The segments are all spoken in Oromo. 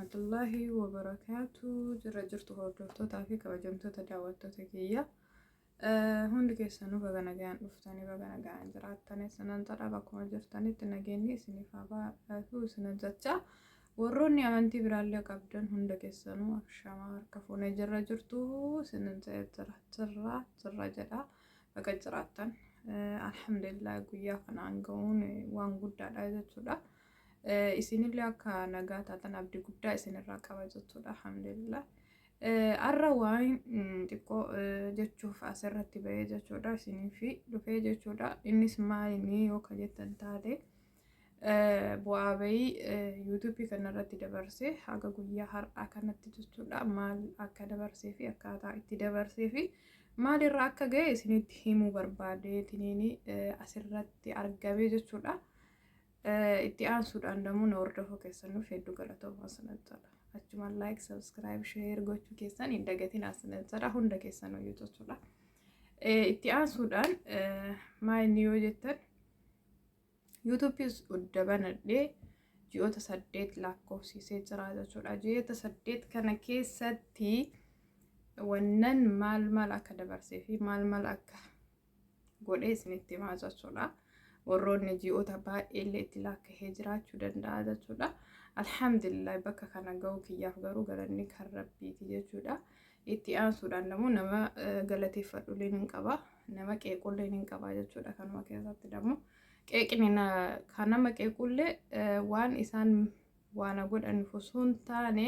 Warahmatullaahi wabarakaatu. Jirra jirtu hordoftootaa fi kabajamtoota daawwattoota kiyya. Hundi keessanuu baga nagaan dhuftanii, baga nagaan jiraattanii isinan jedha. Bakkuma jirtanitti nageenyi isiniif haa baay'atu isinan jecha. Warroonni amantii biraallee qabdan hunda keessanuu ashamaa, harka fuunee, jirra jirtu isinan jedha. Jira jirra jirra jedha, baga jiraattan. Alhamdulillah, guyyaa kanaan ga'uun waan guddaadha jechuudha. Isinillee akka nagaa taatan abdii guddaa isinirraa qaba jechuudha. Alhamdulillah. Har'a waan xiqqoo jechuuf asirratti bahee jechuudha. Isiniif dhufee jechuudha. Innis maali yoo ka jettan taate, bu'aa bahii YouTubeii kanarratti dabarsee haga guyyaa har'aa kanatti jechuudha. Maal akka dabarsee fi akkaataa itti dabarsee fi maalirraa akka ga'e isinitti himuu barbaadeetiniin asirratti argame jechuudha. Itti aansuudhaan dammoo na hordofuu keessanuuf hedduu galatoomaa isinan jedha. Achumaan like, subscribe, share gochuu keessan hin dagatin isinan jedha, hunda keessanuu jechuudha. Itti aansuudhaan maal yoo jettan, YouTubeis banadhee ji'oota 8 lakkoofsisee jira jechuudha. Ji'oota 8 kana keessatti wannan maal maal akka dabarsee fi maal maal akka godhee isinitti himaa jechuudha. Warroonni ji'oota baay'ee illee itti laakkahee jiraachuu danda'a jechuudha. Alhamdulillah, bakka kana ga'uu kiyyaaf garuu galanni kan Rabbiiti jechuudha. Itti aansuudhaan immoo nama galateeffadhullee hin qaba. Nama qeequllee hin qaba jechuudha. Kanuma keessatti immoo qeeqni kan nama qeequllee waan isaan waan godhan osoo hin taane,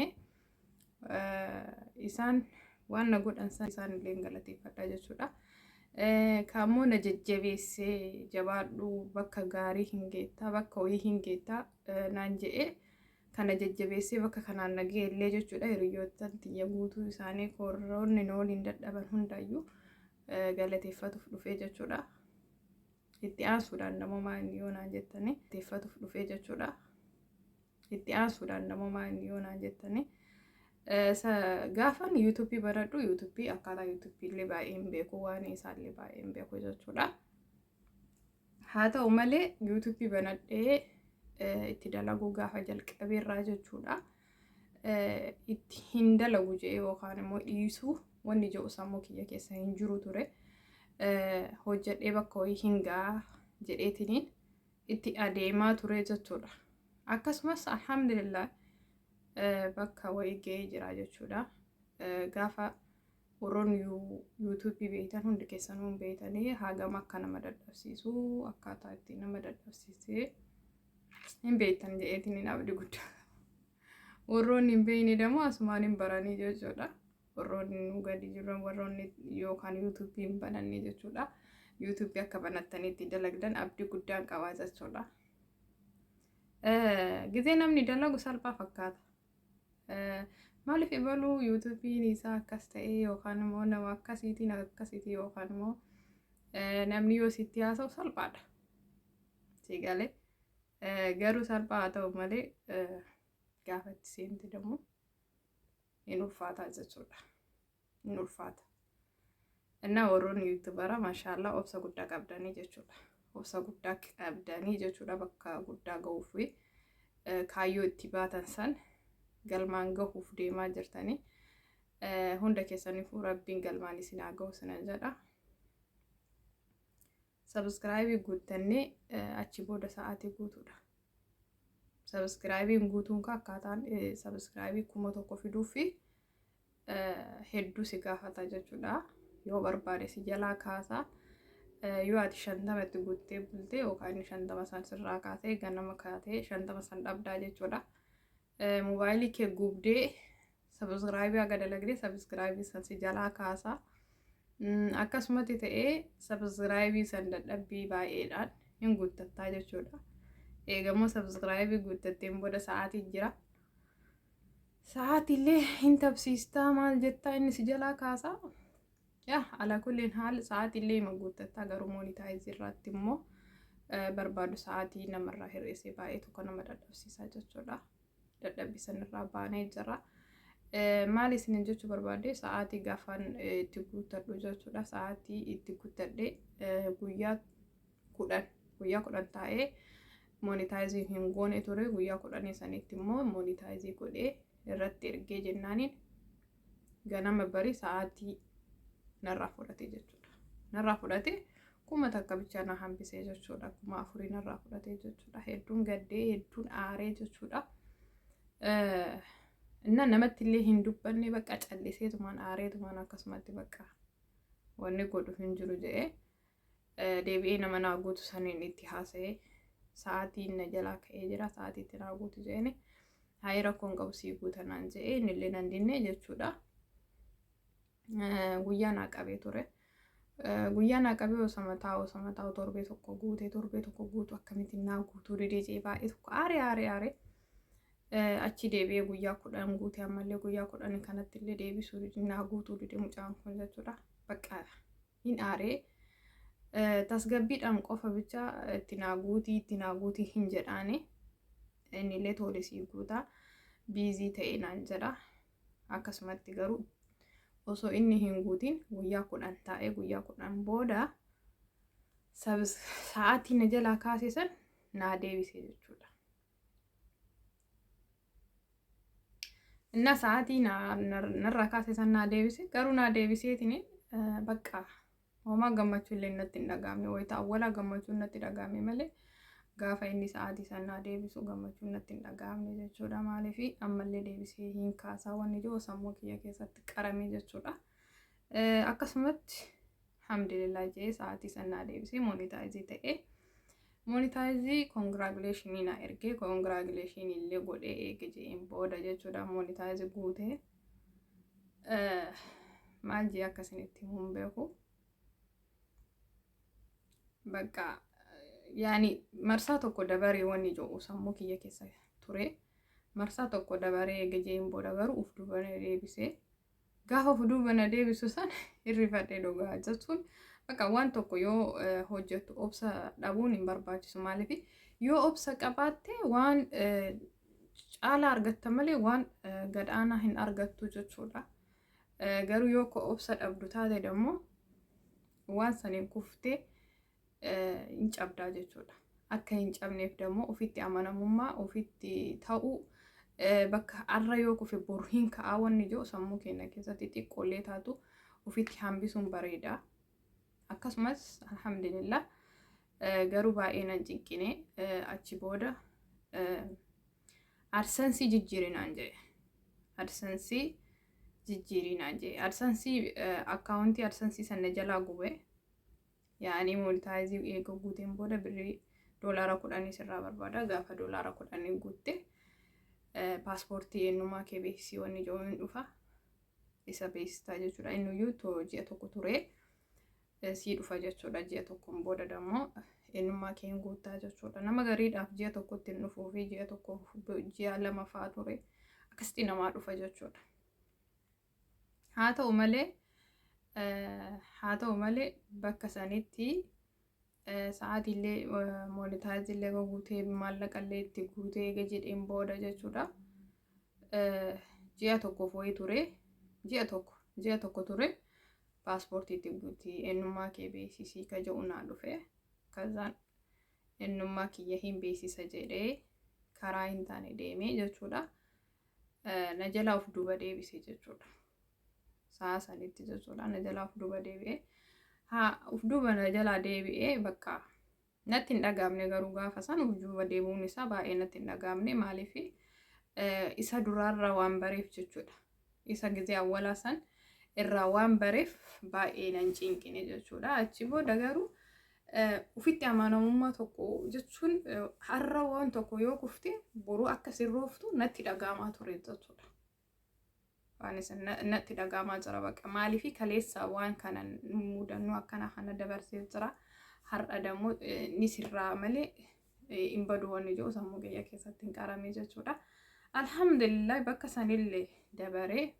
isaan waan na godhan san isaan illee galateeffadha jechuudha. Kaammoo na jajjabeessee, "Jabaadhu, bakka gaarii hin geettaa, bakka wayii hin geettaa," naan jedhee kana jajjabeessee bakka kanaan na ga'e jechuudha. Hiriyoottan tiyya guutuu isaanii korroonni na waliin dadhaban hundayyuu galateeffatuuf dhufee jechuudha. Itti aansuudhaan immoo maal yoo naan jettanii, galateeffatuuf dhufee jechuudha. Itti aansuudhaan immoo maal yoo naan jettanii, gaafan YouTubeii baradhu, YouTubeii akkaataa YouTubeii illee baay'ee hin beeku, waan isaallee baay'ee hin beeku jechuudha. Haa ta'u malee, YouTubeii banadhee itti dalaguu gaafa jalqabeerraa jechuudha. Itti hin dalagu jedhee yookaan immoo dhiisuu wanni jedhu sammuu kiyya keessa hin jiru ture. Hojjedhee bakka wayii hin ga'a jedheetiniin itti adeemaa ture jechuudha. Akkasumas alhamdulillah, bakka wayii ga'ee jira jechuudha. Gaafa warroonni YouTubeii beektan hundi keessanuu beektanii hagam akka nama dadhabsiisu, akkaataa ittiin nama dadhabsiisee hin beektan jedheetiin abdii guddaa. Warroonni hin beekne immoo asumaan hin baranii jechuudha. Warroonni nu gadi jiran, warroonni yookaan YouTubeii hin bananne jechuudha. YouTubeii akka banattanii itti dalagdan abdii guddaan qabaa jechuudha. Gizee namni dalagu salphaa fakkaata. Maaliif ibaluu YouTubeiin isaa akkas ta'e, yookaan immoo nama akkasiitiin akkasiitiin, yookaan immoo namni yoo sitti haasa'u salphaadha. Si galee, garuu salphaa haa ta'u malee, gaafa itti seente immoo hin ulfaata jechuudha. Hin ulfaata. Innaa warroonni YouTubera, maashaallah, obsa guddaa qabdanii jechuudha. Obsa guddaa qabdanii jechuudha, bakka guddaa gahuuf kaayyoo itti baatan san galmaan gahuuf deemaa jirtanii. Hunda keessaniifuu Rabbiin galmaan isin haa gahu sinan jedha. Subscribeii guuttannee achi booda sa'aatii guutuudha. Subscribeiin guutuun akkaataan subscribeii 1000 fiduu fi hedduu si gaafata jechuudha. Yoo barbaade si jalaa kaasaa. Yoo ati 50 itti guuttee bultee yookaan inni 50 san sirraa kaasee, ganama kaatee 50 san dhabdaa jechuudha. Moobaayilii kee gubdee subscribeii haga dalagdee subscribeii san si jalaa kaasaa. Akkasumatti ta'ee subscribeii san dadhabbii baay'eedhaan hin guuttattaa jechuudha. Eegammoo subscribeii guuttatteen booda sa'aatiin jira. Sa'aatiillee hin tabsiistaa, maal jettaa, inni si jalaa kaasaa. Yaa ala kulliin haal sa'aatiillee hima guuttattaa, garuu monetizeii irratti immoo barbaadu sa'aatii namarraa hir'isee baay'ee tokko nama dadhabsiisaa jechuudha. Dadhabbii sanirraa baanee jira. Maal isinin jechuu barbaade, sa'aatii gaafan itti guuttadhu jechuudha. Sa'aatii itti guuttadhee guyyaa 10, guyyaa 10 taa'ee monetizeii hin goone ture. Guyyaa 10 sanitti immoo monetizeii godhee Irratti ergee jennaaniin ganama barii sa'aatii narraa fudhate jechuudha. Narraa fudhate, 1000 bichaa na hambisee jechuudha. 4000 narraa fudhate jechuudha. Hedduun gaddee, hedduun aaree jechuudha. Inna namatti illee hin dubbanne, bakka calliseetumaan aareetumaan akkasumatti bakka wanni godhu hin jiru jedhee deebi'ee nama naa guutu saniin itti haasa'ee, sa'aatiin na jalaa ka'ee jira, sa'aatii itti naa guutu jedheen. Haayii, rakkoon qabu, sii guuta naan jedhee, innillee nan dinne jechuudha. Guyyaa naa qabee ture. Guyyaa naa qabee osoma taa'u torbee tokko guutee, torbee tokko guutu akkamittiin naa guutuu didee jee baay'ee tokko aaree aaree aaree achi deebi'ee guyyaa 10 guutee, ammallee guyyaa 10 kanatti illee deebisuu dide, naa guutuu dide mucaan kun jechuudha. Bakka hin aaree tasgabbiidhaan qofa bicha itti naa guutii, itti naa guutii hin jedhaani. Innillee tole, sii guutaa, busy ta'e naan jedha. Akkasumatti garuu osoo inni hin guutin guyyaa 10 taa'ee, guyyaa 10 booda sa'aatii na jalaa kaase san naa deebise jechuudha. Inna sa'aatii narraa kaase san naa deebise. Garuu naa deebiseetiin bakka homaa gammachuu illee natti hin dhagaamne. Wayita awwalaa gammachuu natti dhagaame malee, gaafa inni sa'aatii san naa deebisu gammachuu natti hin dhagaamne jechuudha. Maaliif ammallee deebisee hin kaasaa wanni jiru sammuu kiyya keessatti qarame jechuudha. Akkasumatti alhamdulillah jee sa'aatii san naa deebisee, monetize ta'ee, monetize congratulation naa ergee, congratulation illee godhee eege jeen booda jechuudha, monetize guutee maal jee akkasinitti himuun beeku. Bakka yaani marsaa tokko dabaree wanni jiru sammuu kiyya keessa ture. Marsaa tokko dabaree eega jeen booda garuu uf duuba na deebisee, gaafa uf duuba na deebisu san hirrifadhee. Dhugaa jechuun bakka waan tokko yoo hojjettu obsa dhabuun hin barbaachisu. Maaliif yoo obsa qabaatte waan caalaa argatta malee waan gadhaanaa hin argattu jechuudha. Garuu yoo obsa dhabdu taate immoo waan saniin kuftee hin cabdaa jechuudha. Akka hin cabneef immoo ofitti amanamummaa ofitti ta'uu, bakka har'a yoo kufe boru hin ka'aa wanni jiru sammuu keenya keessatti xiqqoollee taatu ofitti hambisuun bareeda. Akkasumas alhamdulillah garuu baay'ee nan cinqine. Achi booda AdSense jijjiirinaan jedhe. AdSense jijjiirinaan jedhe. AdSense account AdSense sana jalaa gube. Yaa'anii monetize eega guuteen booda birrii $10 sirraa barbaada. Gaafa $10 guutte paaspoortii eenyummaa kee beeksisii wanni jiru hin dhufa. Isa beeksistaa jechuudha. Innuyyuu ji'a tokko ture sii dhufa jechuudha. Ji'a tokkoon booda dammoo eenyummaa kee hin guuttaa jechuudha. Nama gariidhaaf ji'a tokkotti hin dhufuu fi ji'a tokko, ji'a 2 fa'aa ture akkasitti namaa dhufa jechuudha. Haa ta'u malee bakka sanitti sa'aatiillee monetize-illee guutee, maallaqallee itti guutee eega jedheen booda jechuudha. Ji'a tokkoof wayii ture. Ji'a tokko ture. Paaspoortii itti guutii, eenyummaa kee beeksisii ka jedhu naa dhufe. Kazaan eenyummaa kiyya hin beeksisa jedhee karaa hin taane deemee jechuudha. Na jalaa of duuba deebise jechuudha. Sa'a sanitti jechuudha. Na jalaa of duuba deebi'ee. Haa, of duuba na jalaa deebi'ee bakka natti hin dhagaamne. Garuu gaafa san of duuba deebi'uun isaa baay'ee natti hin dhagaamne. Maaliif isa duraarraa waan bareef jechuudha. Isa gizee awwalaa san irraa waan bareef baay'ee nan cinqine jechuudha. Achi booda garuu ofitti amanamummaa tokko jechuun har'a waan tokko yoo kufte boruu akka sirrooftu natti dhagaamaa ture jechuudha. Waan isin natti dhagaamaa jira baqa. Maaliif kaleessa waan kana mudannoo akkana kana dabarsee jira. Har'a dammoo ni sirraa malee hin badu wanni jiru sammuu kiyya keessatti hin qarame jechuudha. Alhamdulillah, bakka sanillee dabaree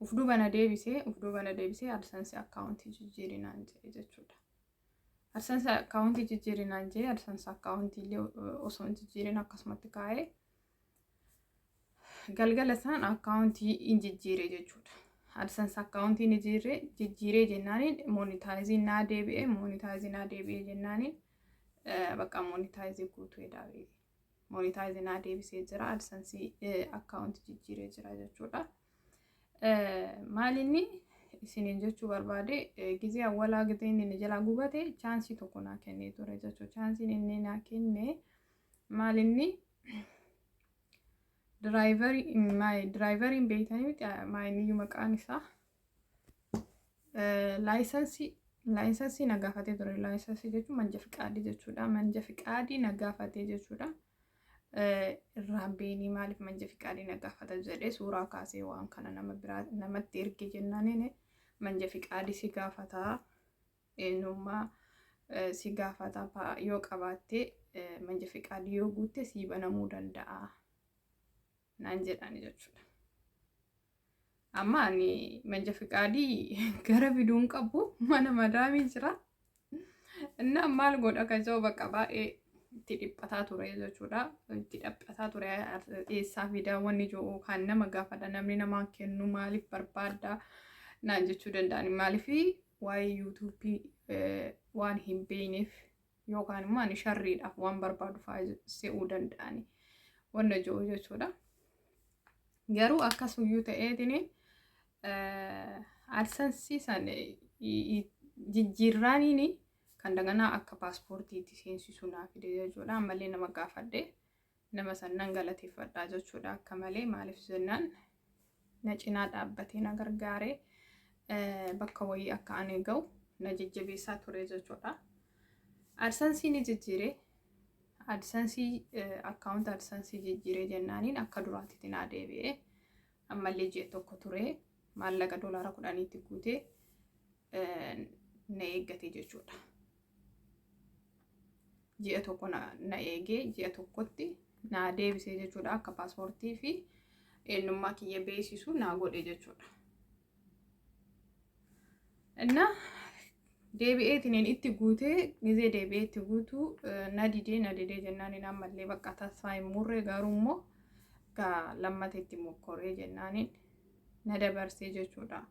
uf duuba na deebisee, uf duuba na deebisee AdSense account jijjiirinaan jedhe jechuudha. AdSense account jijjiirinaan jedhe. AdSense account illee osoo hin jijjiirin akkasumatti kaa'ee, galgala isaan account hin jijjiire jechuudha. AdSense account jijjiiree jennaaniin monetize naa deebi'e. Monetize naa deebi'e jennaaniin bakka monetize guutuu daawwee. Monetize naa deebisee jira. AdSense account jijjiiree jira jechuudha. Maalinni isiniin jechuu barbaade, gizee awwalaa gizee inni na jalaa gubate chance tokko naa kennee ture jechuudha. Chanceiin inni naa kenne maalinni, driveriin beektanii miti, maayiniyyuu maqaan isaa license na gaafatee ture. License jechuun manja fiqaadii jechuudha. Manja fiqaadii na gaafatee jechuudha. Irraan beenii maaliif manja fiqaadii na gaafata jedhee suuraa kaasee waan kana nama biraa namatti erge jennaaniin, manja fiqaadii si gaafataa, eenyummaa si gaafata, yoo qabaatte manja fiqaadii yoo guutte sii banamuu danda'a naan jedhani jechuudha. Amma ani manja fiqaadii gara fiduun qabu, mana madaamii jira. Innaan maal godha ka jiru, bakka baay'ee itti dhiphataa ture jechuudha. Itti dhiphataa ture, eessaa fidaa wanni jiru kan nama gaafadha, namni namaa kennu maaliif barbaadda naan jechuu danda'an, maaliif waa'ee YouTubeii waan hin beekneef yookaan immoo ani sharriidhaaf waan barbaadu fa'aa se'uu danda'ani wanna jiru jechuudha. Garuu akkasumayyuu ta'eetiin AdSense san jijjiirraaniin kan daganaa akka paaspoortiitti seensisu naa fide jechuudha. Ammallee nama gaafadhe, nama san nan galateeffadha jechuudha. Akka malee, maaliif jennaan na cinaa dhaabbatee na gargaaree bakka wayii akka ani ga'u na jajjabeessaa ture jechuudha. AdSense ni jijjiire. AdSense account AdSense jijjiiree jennaaniin akka duraatitti naa deebi'ee, ammallee ji'a tokko ture, maallaqa $10tti guutee na eeggate jechuudha. Ji'a tokko na eegee ji'a tokkotti naa deebisee jechuudha, akka paaspoortii fi eenyummaa kiyya beeksisu naa godhe jechuudha. Inna deebi'eetiin itti guutee, gizee deebi'ee itti guutuu na didee, na didee jennaaniin ammallee bakka tasfaa hin murre, garuu immoo gaa lammata itti mokkoree jennaaniin na dabarsee jechuudha.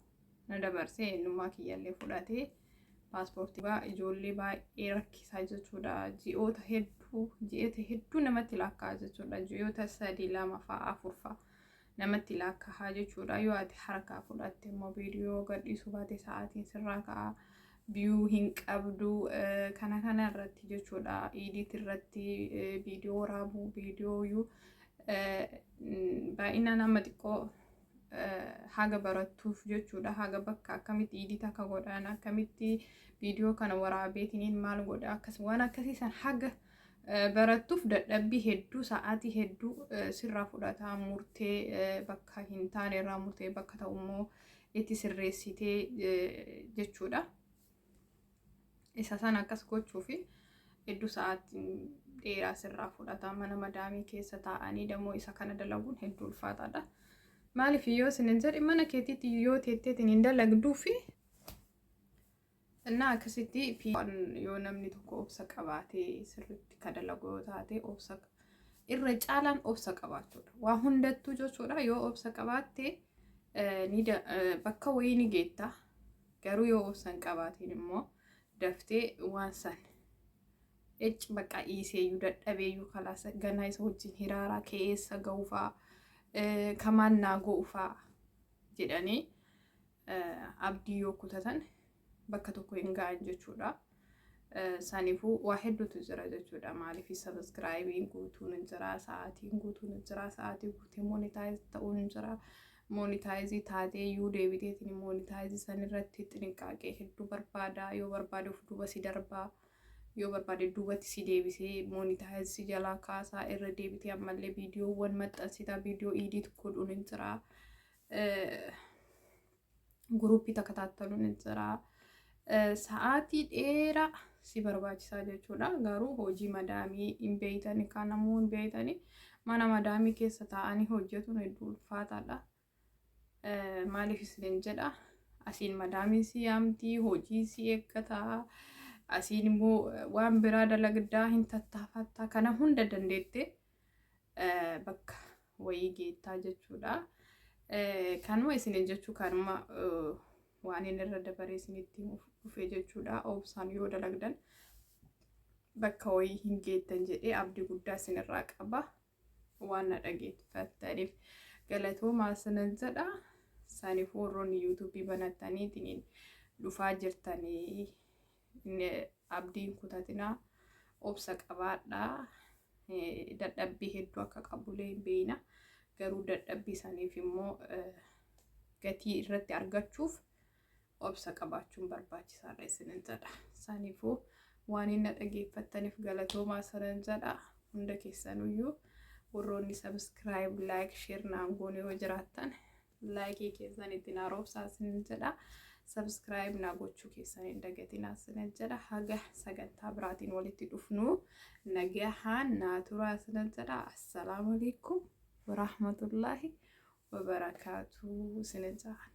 Na dabarsee eenyummaa kiyyallee fudhatee paaspoortii ijoollee baay'ee rakkisaa jechuudha. Ji'oota hedduu, ji'oota hedduu namatti lakkaa'aa jechuudha. Ji'oota 3, 2 fa'a, 4 fa'a namatti lakkaa'aa jechuudha. Yoo ati harkaa fudhatte immoo viidiyoo gadhiisuu baate sa'aatiin sirraa ka'a. View hin qabdu kana kana irratti jechuudha. Edit irratti, viidiyoo waraabuu, viidiyoo baay'inaan amma xiqqoo haga barattuuf jechuudha. Haga bakka akkamitti edit akka godhan, akkamitti viidiyoo kana waraabeetiniin maal godha, akkas waan akkasii san haga barattuuf dadhabbii hedduu, sa'aatii hedduu sirraa fudhataa, murtee bakka hin taane irraa murtee bakka ta'u immoo itti sirreessitee jechuudha. Isa sana akkas gochuufi hedduu sa'aatii dheeraa sirraa fudhata. Mana madaamii keessa taa'anii dammoo isa kana dalaguun hedduu ulfaataadha. Maaliif yoo isin jedhe, mana keetiitti yoo teetteetiin hin dalagduufi innaa akkasitti yoo namni tokko obsa qabaatee sirriitti ka dalagu yoo taate, obsa irra caalaan obsa qabaachuudha. Waa hundattuu jechuudha, yoo obsa qabaatte bakka wayii ni geetta. Garuu yoo obsa hin qabaatiin immoo daftee waan san ecci bakka dhiiseeyyuu dadhabeeyyuu kalaasa ganaa isa wajjin hiraaraa keessa ga'uufaa kamaan naa go'uufaa jedhanii abdii yoo kutatan bakka tokko hin ga'an jechuudha. Saniifuu waa hedduutu jira jechuudha. Maaliif, subscribeiin guutuun hin jira, sa'aatiin guutuun hin jira, sa'aatii guutee monetize ta'uun hin jira. Monetize taatee iyyuu deebiteetiin monetize san irratti xinqaaqee hedduu barbaada. Yoo barbaade of duuba si darbaa. Yoo barbaade duubatti si deebisee monetize si jalaa kaasaa, irra deebitee ammallee viidiyoowwan maxxansitaa, viidiyoo edit godhuun hin jira. Groupii takataattaluun hin jira. Sa'aatii dheeraa si barbaachisaa jechuudha. Garuu hojii madaamii hin beeytani, kan namuu hin beeytani, mana madaamii keessa taa'anii hojjetuun hedduu ulfaataadha. Maaliif isiniin jedha, asiin madaamiin si yaamtii, hojii si eeggataa, asiin immoo waan biraa dalagdaa hin tattaafattaa, kana hunda dandeettee bakka wayii geettaa jechuudha. Kanuma isiniin jechuu, kanuma waan inni irra dabaree isinitti dhufe jechuudha. Obsaan yoo dalagdan Bakka wayii hin geettan jedhee abdii guddaa isinirraa qaba. Waan na dhageeffattaniif galatoomaa isinan jedha. Saniif warroonni yuutuubii banattaniitiin dhufaa jirtanii abdiin kutatinaa, obsa qabaadhaa. Dadhabbii hedduu akka qabullee hin beekna. Garuu dadhabbii saniif immoo gatii irratti argachuuf obsa qabaachuun barbaachisaadha isinin jedha. Saniifuu waan inni dhageeffattaniif galatoomaa isinin jedha. Hunda keessanuyyuu warroonni subscribe, like, share naan goone yoo jiraattan, likeii keessan ittiin haroobsaa isinin jedha. Subscribe naa gochuu keessan hin dagatinaa isinin jedha. Haga sagantaa biraatiin walitti dhufnu nagahaan naa turaa isinin jedha. Assalaamu alaikum warahmatullaahi wabarakaatu isinin jedha.